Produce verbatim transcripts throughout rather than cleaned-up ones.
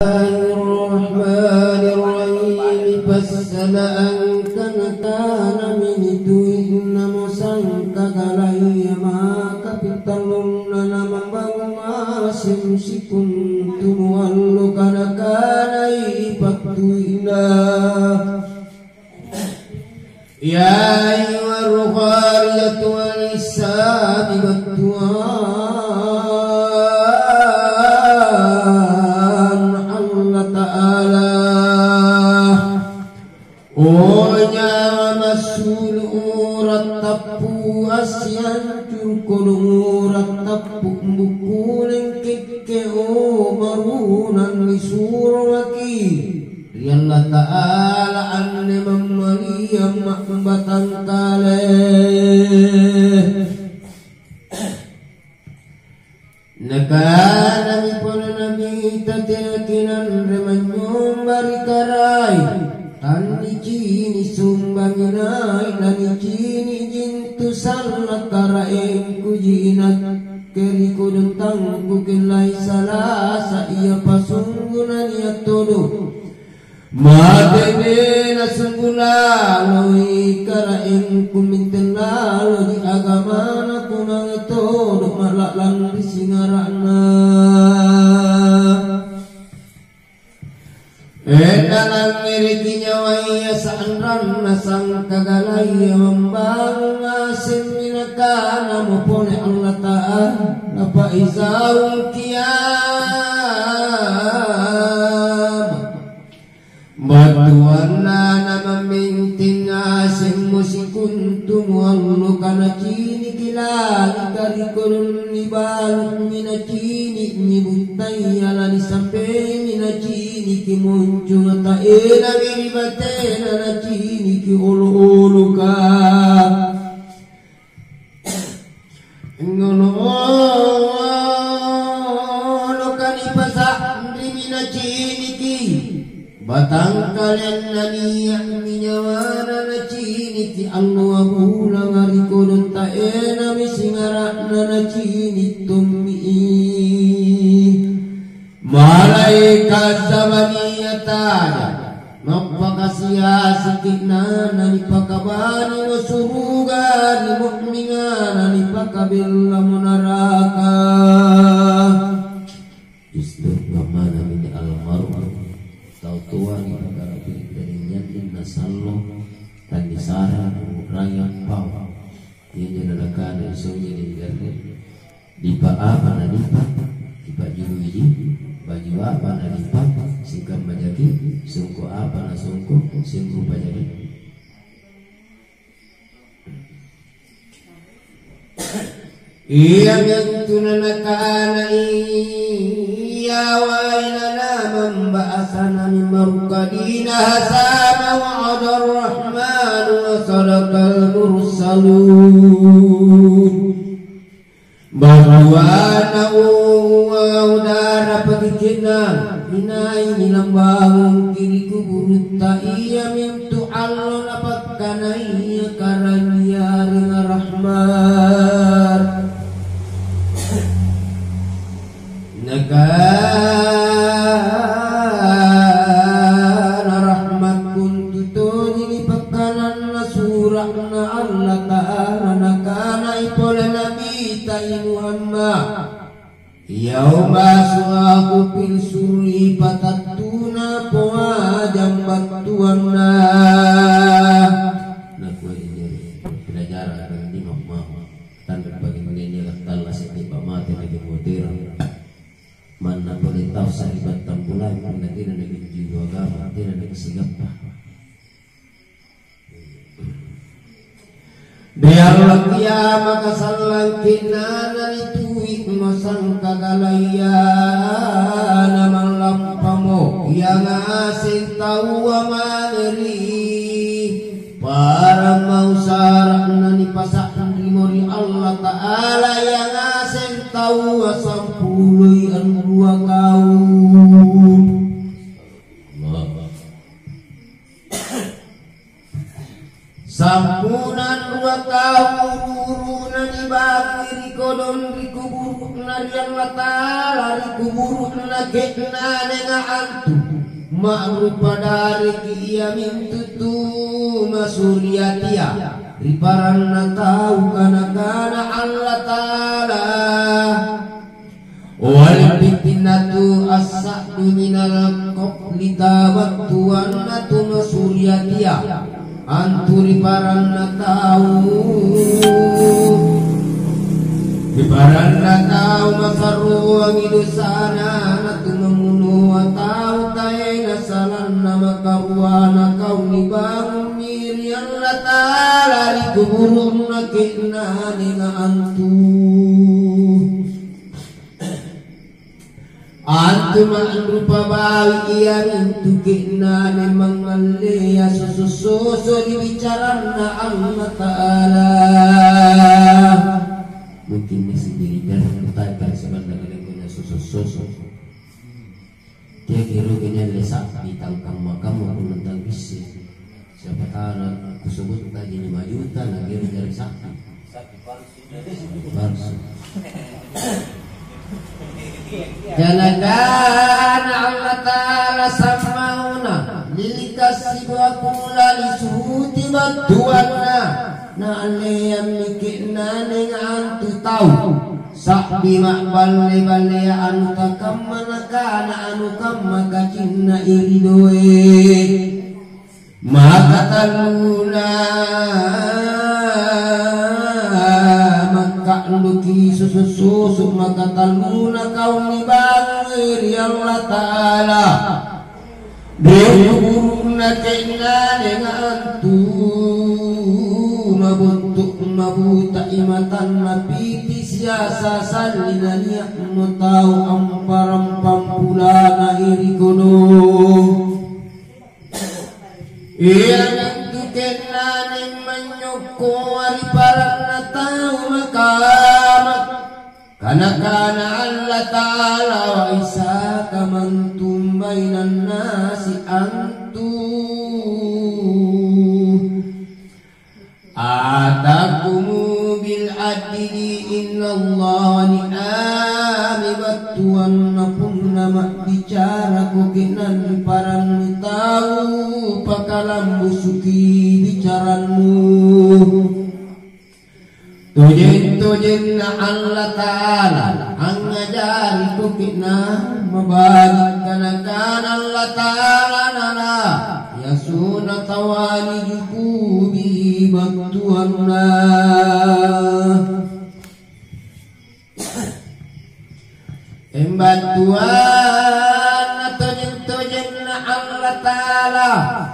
Bismillahirrahmanirrahim. Passala angkana-kanami nitui'namo sangkagalaya maka pitallunna namambangung ngaseng sikuntu muallo kana-kanai pattui'na. Ya ayyuhal kharijatu anissami battuanna Allah Ta'ala. O nyawa massulu' rattappu assiancuru' kodong rattappu bukkuleng kekke o marunang nisuro maki. Ri Allata'ala anne mammaliang ma'batangkale. Nakanami pole Nabita, "Teaki nanre manynyomba ri Karaeng, tannicini' sumbangi nai', nanicini'ji antu sallang Karaengkuji inakke ri kodong tangku kellai salasa ia pasunggu nania' todo'." Mate tena sunggu laloi Karaengku, minteng laloji agamana kumange todo' ma'la'lang ri singara'na. Enda langngereki nyawaya sa'ranna sangkagalaya mambangung ngasemmi nakanamo pole Allata'ala, "Fa iza hum qiyam." Battuanna namammenteng ngasemmo sikuntu muallo, kanaciniki langika ri kodong nibalu'mi, nacini'mi buttaya lanisampemi, naciniki moncong taenami ri batena, naciniki olo-oloka. Ngolo-olo kanipasa'rimi naciniki, batangkalenna nia'mi nyawana naciniki, alloa bulanga ri kodong taenami singara'na nacini' tommi. Malaeka' Zabaniyataya, nappakasiasiki' na nanipakabanimo suruga ri mu'minga, nanipakabellamo naraka. Justru kammana minne almarhum tau toa ri Pagara Piring Tadinjanding nasallo tannisara u'rangi ampau. Ianjo nanakana isonya nigarre. Dipa apa nanipa, dipajuluiji, baju apa nanipa, sikamma jaki, songko apa nasongko, singrupa jaki. Iamintu nanakana, "Iya wailana man ba'asana min marqadina hadza ma wa'adar rahmanu wa sadaqal mursalun." Battuanna, "O, o, dara pakikinna, inai nilambangungi ri kuburutta, iamintu allo napakkanaya karaeng niarenga Rahmat." Nakana Rahmat, "Kontu tojeng pakkananna sura'na Allata'ala, nakanai pole Nabita, i Muhammad, 'Yauma su'aku fil surri fatattuna poajang battuanna.'" Nakua injo pelajaran kan lima mau. Tanre paginnenia kattallasa' le'ba' mate naki moterang. Manna pole tau sari'battang bulaeng punna tena nakinjulu agama, tena nakisigappa. Ri allo kiamaka sallang ke'nanga nitui'mo sangkagalaya namallampa mo, ia ngaseng taua mange ri Paramau sara'na nipasa'rimo ri Allata'ala, ia ngaseng taua sampuloi anrua kau. Sampuna anrua kau uru-uruna nibangi ri kodong ri kuburu'na. Ri Allata'ala ri kuburu'na ke'nanenga antu, ma'rupa dareki iamintu tu masuriatia ri paranna tau kana-kana Allata'ala. Wal fitnatu asyaddu minal qatli, tabattuanna tu masuriatia antu ri paranna tau. Ri paranna tau masarroangi dosana, natu mammunoa tau taena salanna makaruana kau nibangummi ri Allata'ala ri kuburu'na ke'nanenga antu. Antu ma'rupa bawi iamintu ke'nane mangngallea soso-soso ri bicaranna Allata'ala. Mungkin nisindiri dan kutanya sebenarnya punya soso-soso. Dia kira kena lesak di tangkam makam waktu nentang bisi. Siapa tahu nak kusebut tadi lima juta, lagi dari sapi. Palsu. Kana-kana Allata'ala sammauna lilikas sibuakula lisuhuti battuanna. Naalleammi ke'nanenga antu tau sa'bi ma'balle-ballea anu takamma nakana anu kamma kacinna iri doe. Makatalluna, makka'duki susu-susu, makatalluna kau nibangungi ri Allata'ala. Ri kuburunna ke'nanenga antu, mabottu, mabutai matanna piti siasa salli nania'mo tau amparang pampulana iri kodong. Iamintu ke'naneng manynyokkoa ri paranna tau makama. Kana-kana Allata'ala, "Wa isa kamantum bainan nasi antu." Atakumu bil adli innallaha ni'ami battuanna punna ma'bicara koke'nanni parannu tau pakalambusuki bicarannu. Tojeng-tojenna Allata'ala angngajari koke'na mabaji kana-kana Allata'ala nala. Yasuna tawali jukubi battuanna. Embattuanna tojeng-tojenna Allata'ala,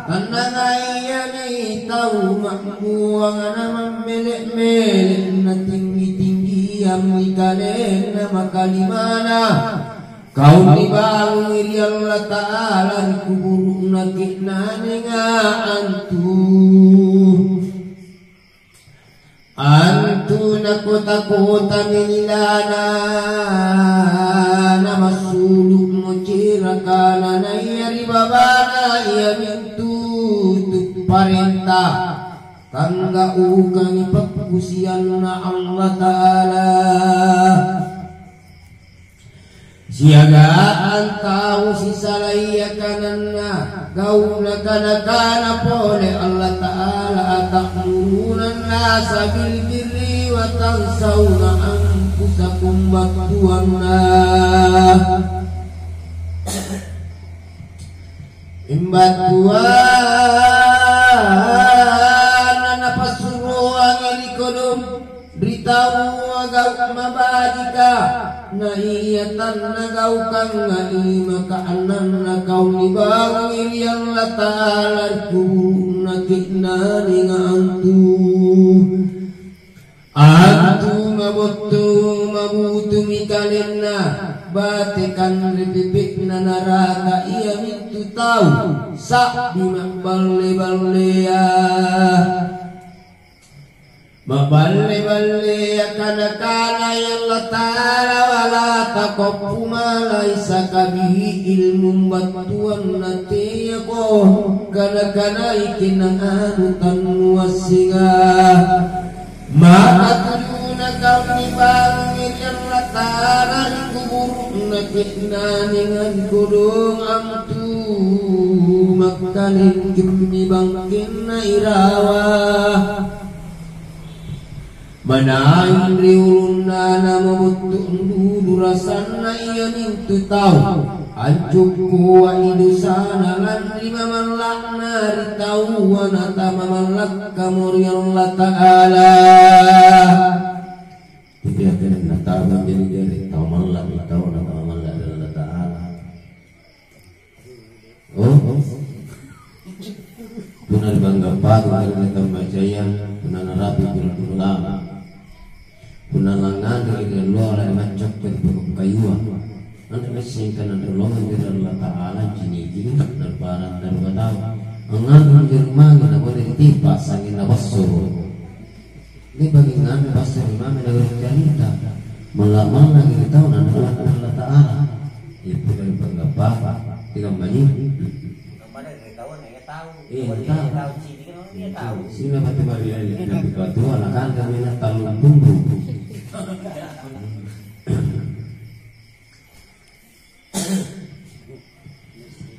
tannangaiyami tau ma'buangana mammele'-mele' natinggi-tinggiammi kalenna makalimana. Kau nibangungi ri Allata'ala ri kuburu'na ke'nanenga antu. Antu nakota-kotami nilana, namassulu'mo ceraka nanaiya ri babana iamintu tu parenta tanggaukangi pakkusianna Allata'ala. Siagang tau sisalaiya kananna gauna kana-kana pole Allata'ala, "Ata'muruna nasa bil birri wa tansauna anfusakum," battuanna. Imbattuanna napassuroangi ri kodong ri taua gau' mabajika, na ia tannagaukangai maka annanna kau nibangungi ri Allata'ala ri kuburu'na ke'nanenga antu. Antu mabottu mabutumi kalenna bate kanre pepe'na naraka, iamintu tau sa'bi ma'balle-ballea. Ma'balle-ballea kana-kanai Allata'ala, "Wala taqfu ma laisa laka bihi ilmun," battuanna teako kana-kanai ke'nanga anu tannuassenga. Maka tujuna kau nibangungi ri Tara ri kuburu'na ke'nanga ri kodong antu, makkaningkimmi bangkenna irawa. Manaing ri ulunna namabottu dulu rasanna iamintu tau ancukkuai dosana lanri mamalla'na ri taua natamamallakamo ri Allata'ala. Jadi, akhirnya tau menjadi-jadi, tau malla' ri tau, namalla' ri Allata'ala. Oh, oh. Punna ri bangga paku karena tambacaya, punna narapi punna punna lama. Punna langnganre ri alloa la maccokko ri poko' kayua. Anre massing kana ri lomang ri Allata'ala cini-cini, narparang narupatau. Angnganre ri rumanga, napole ri tipa, sangnging nabassoro. Le'baki nganre passare mami nagau carita. Malla'-mallaki ri tau nanrolaki Allata'ala. Iya, punna ri panggappapa, tikammaji? Iya, tau. Sina batu mariali, tapi katua nakanre mina tallung pulu.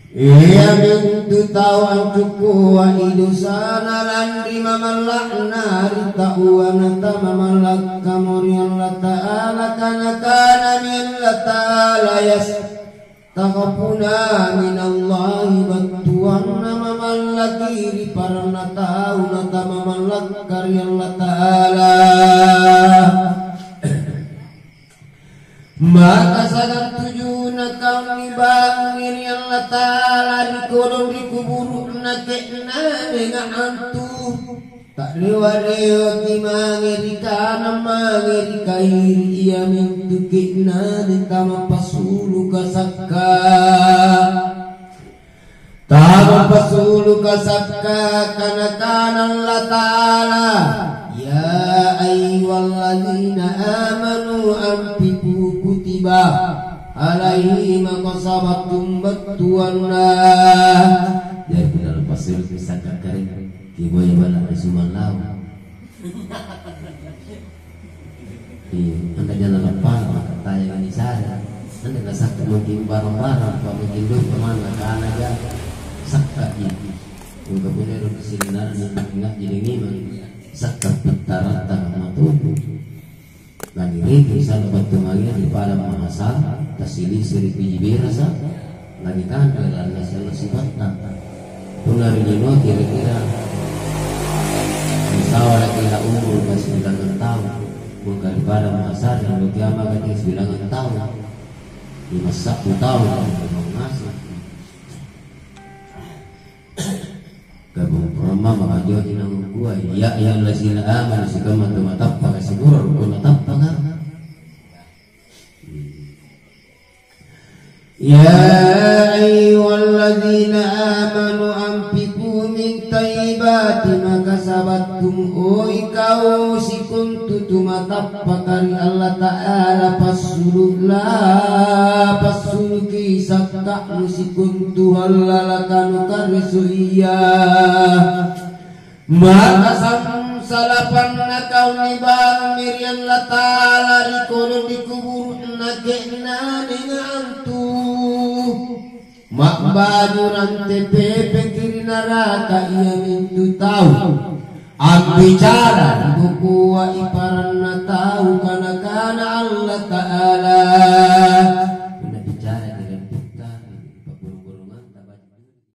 Iamintu tau ancukkua dosana lanri mamalla'na ri taua natamamallakamo ri Allata'ala, kana-kanami Allata'ala, "Yastakhafuna minallahi," battuanna mamallaki ri paranna tau natamamallakka ri Allata'ala. Maka siagang tujuna kau nibangungi ri Allata'ala ri kodong ri kuburu'na ke'nanga antu. Ta'rewa-rewaki mange ri kanang mange ri kairi, iamintu ke'nanga tamappasulu kasakka. Tamappasulu kasakka, kana-kana Allata'ala, "Ya ayyuhalladzina amanu anfiqu kutiba alaihim qasabatun," battuanna. Jadi, punna lepas sulu kasakka kare, kiboya bala ri sumallau. Iya, anre jana lappana, maka tayang nisare. Anre nasakka mungkin barang-barang, apa mungkin dosa mana, kana ja sakka i. Maka punna ero' sirinarang, ngaji memang sakka pittaratta matubu. Lagi riki sana battu mange ri padang mahasara, tasilisi ri piji berasa. Lagi kanre lalang siagang sipatta. Punna ri linoa kira-kira, misawa laki la umuru kasibilangang taung, mingka ri padang mahasara ri kiamaka tea sibilangang taung. Lima sappulo taung, memang ngaseng. Gabung ramma maka joji nangukkuai, "Ya ayyuhallazina amanu," sikamma tu matappaka, sigura rukku matappaka. Ya ayyuhalladzina amanu anfiqu min thayyibati ma kasabattum, o ikau sikontu tu matappaka ri Allata'ala, passulu'la, passuluki sakka'nu sikontu hallalaka nukareso ia. Maka sam-, salapanna kau nibangungi ri Allata'ala ri kodong ri kuburu'na ke'nanga antu. Ma'baju rante pepeki ri naraka, iamintu tau ambicara ri bokoa iparanna tau kana-kana Allata'ala.